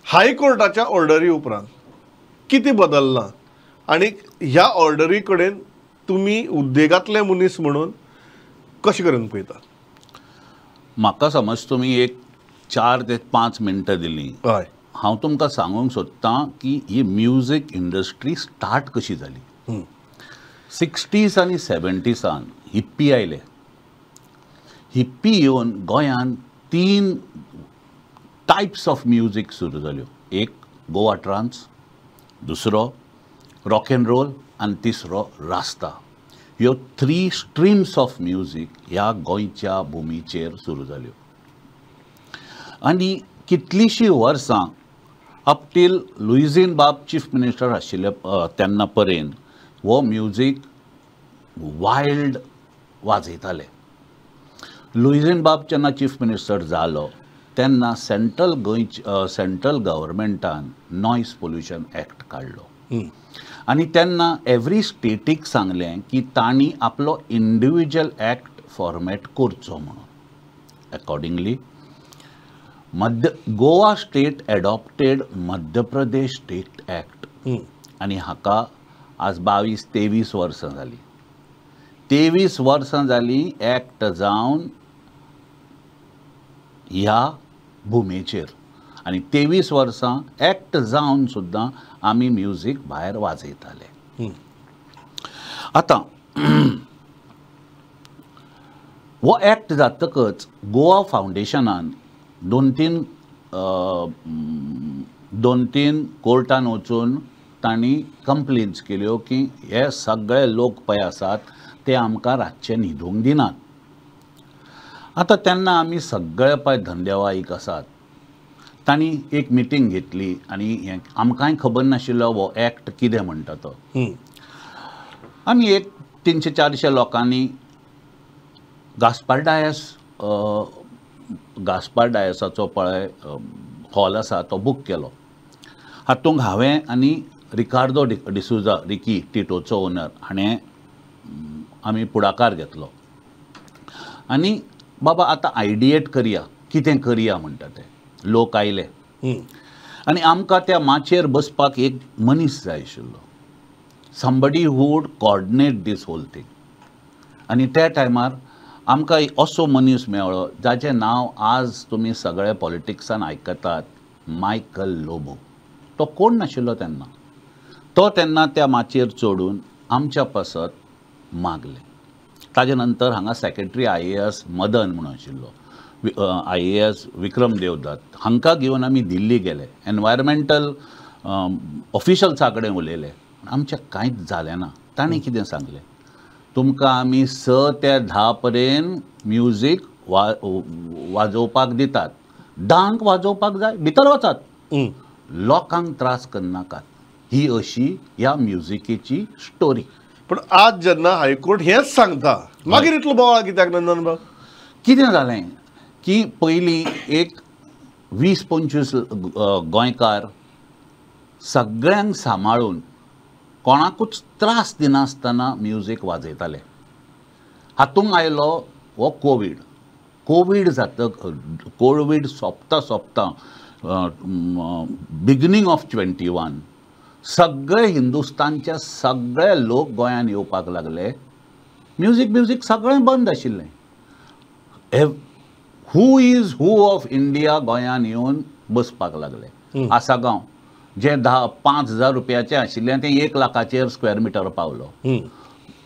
हायकोर्टाच्या ऑर्डरी उपरांत कितें बदल्लां आनी ह्या ऑर्डरी कडेन तुमी उद्देगांतले मनीस म्हणून कशें करून पळयतात? म्हाका समज तुमी एक 4 ते 5 मिनटां दिलीं, हय, हांव तुमकां सांगूंक सोदतां की ही म्युजीक इंडस्ट्री स्टार्ट कशी जाली. 60s आनी 70s hippie आयले. हिप्पी येवन गोंयांत 3 टायप्स ऑफ म्युजीक सुरू जाल्यो. एक गोवा ट्रान्स, दुसरो रॉक एंड रोल आनी तिसरो रास्ता. ह्यो 3 स्ट्रीम्स ऑफ म्युजीक ह्या गोंयच्या भुमीचेर सुरू जाल्यो. आनी कितलींशीं वर्सां अप टील लुईझीन बाब चीफ मिनिस्टर आशिल्ले तेन्ना पर्यंत हो म्युजीक वायल्ड वाजयताले. लुईझीन बाब जेन्ना चीफ मिनिस्टर जालो तेन्ना सेंट्रल सेंट्रल गव्हर्मेंटान नॉयज पोल्युशन एक्ट काडलो आनी तेन्ना एवरी स्टेटीक सांगलें की तांणी आपलो इंडिविज्युअल एक्ट फॉर्मेट करचो म्हणून. Accordingly Goa state adopted Madhya Pradesh state act आनी हाका आज 22-23 वर्सां जालीं. 23 वर्सां जालीं एक्ट जावन ह्या भुमेचेर आनी 23 वर्सां एक्ट जावन सुद्दां आमी म्युजीक भायर वाजयताले. आतां हो एक्ट जातकच गोवा फावंडेशनान दोन तीन कोर्टान वचून तांणी कंप्लेन्स केल्यो की हे सगळे लोक पळय आसात ते आमकां रातचे न्हिदूंक दिनात. आतां तेन्ना आमी सगळे पळय धंदेवाईक आसात, तांणी एक मिटींग घेतली आनी हें आमकांय खबर नाशिल्लो हो एक्ट कितें म्हणटा तो. आमी एक 300-400 लोकांनी गास्पार डायसाचो पळय हॉल आसा तो बूक केलो. हातूंत हांवें आनी रिकार्दो डिसुजा रिकी टिटोचो ओनर हाणें आमी पुडाकार घेतलो आनी बाबा आतां आयडिएट करया कितें करया म्हणटा ते. लोक आयले आनी आमकां त्या माचयेर बसपाक एक मनीस जाय आशिल्लो, somebody who would coordinate this whole thing. आनी त्या टायमार आमकां असो मनीस मेळ्ळो जाचें नांव आज तुमी सगळे पॉलिटिक्सान आयकतात, मायकल लोबो. तो कोण नाशिल्लो तेन्ना, तो तेन्ना त्या माचयेर चडून आमच्या पासत मागलें. ताजे नंतर हांगा सेक्रेटरी IAS Madan म्हणून आशिल्लो, IAS विक्रम देवदत्त, हांकां घेवन आमी दिल्ली गेले. एनवायरमेंटल ऑफिशल्सा कडेन उलयले, आमचें कांयच जालें ना. तांणी कितें सांगलें, तुमकां आमी 6 ते 10 पर्यंत म्युजीक वाजोवपाक दितात, 10 वाजोवपाक जाय भितर वचात, लोकांक त्रास करनाकात. ही अशी ह्या म्युजिकेची स्टोरी. पण आज जेन्ना हायकोर्ट हेंच सांगता मागीर इतलो बोवाळ कित्याक नंदन बाब? कितें जालें की पयलीं एक 20-25 गोंयकार सगळ्यांक सांबाळून कोणाकूच त्रास दिनासतना म्युजीक वाजयताले. हातूंत आयलो हो कोवीड. कोवीड जातक कोवीड सोंपता सोंपता बिगनींग ऑफ 21 सगळे हिंदुस्तानचे सगळे लोक गोंयांत येवपाक लागले. म्युजीक म्युजीक सगळें बंद आशिल्लें. Who is who of India गोंयांत येवन बसपाक लागले. आसागांव जें 5,000 रुपयाचें आशिल्लें तें 1 लाखाचेर स्क्वेअर मिटर पावलो.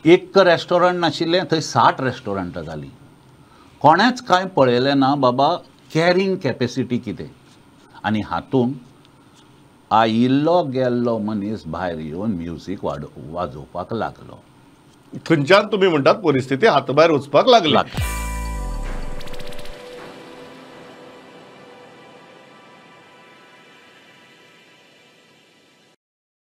एक रेस्टॉरंट नाशिल्लें थंय 60 रेस्टॉरंटां जालीं. कोणेंच कांय पळयलें ना बाबा कॅरिंग कॅपेसिटी कितें. आनी हातूंत आयिल्लो गेल्लो मनीस भायर येवन म्युजीक वाजोवपाक लागलो. खंयच्यान तुमी म्हणटात परिस्थिती हाताभायर वचपाक लागली.